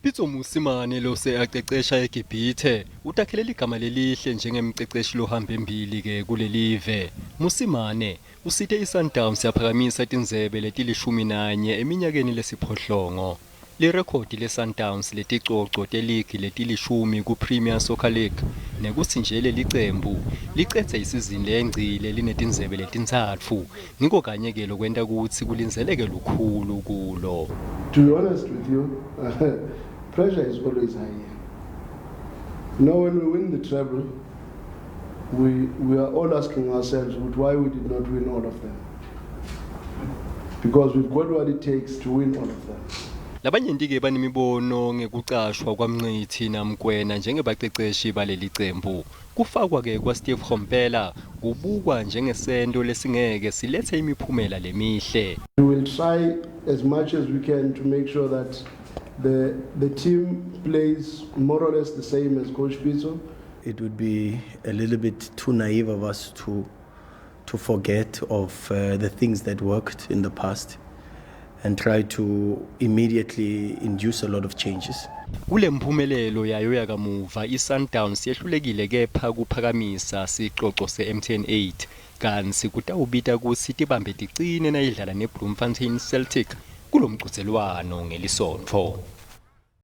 Pitso Mosimane lose aqeqesha eGibhithe utakhele ligama lelihle njengemqeqeshi lohamba embili ke kulelive. Mosimane usite iSundowns yaphakamisa tindzebe letilishumi nanye eminyakeni lesiphohlongo. Lirekhodi leSundowns leticoco teligi letilishumi ku-Premier Soccer League nekutsi nje lelicembu licedze isizini leyengcile linetindzebe letintsatfu ngiko kanye ke lokwenta kutsi kulindzeleke lukhulu kulo. To be honest with you, pressure is always high here. When we win the treble, we are all asking ourselves why we did not win all of them. Because we've got what it takes to win all of them. Labanyenti-ke banemibono ngekucashwa kwaMngqithi naMokwena njengebaceceshi baleli cembu. Kufakwa-ke kwaSteve Komphela kubukwa njengesento lesingeke silethe imiphumela lemihle. We will try as much as we can to make sure that the team plays more or less the same as Coach Pitso. It would be a little bit too naive of us to forget of the things that worked in the past and try to immediately induce a lot of changes. Kule mphumelelo yayo yakamuva, iSundowns yehlulekile kepha kuphakamisa sicoco se-MTN 8, kantsi kutawubita kutsi tibambe ticine nayidlala neBloemfontein Celtic kulomcudzelwano ngelisontfo.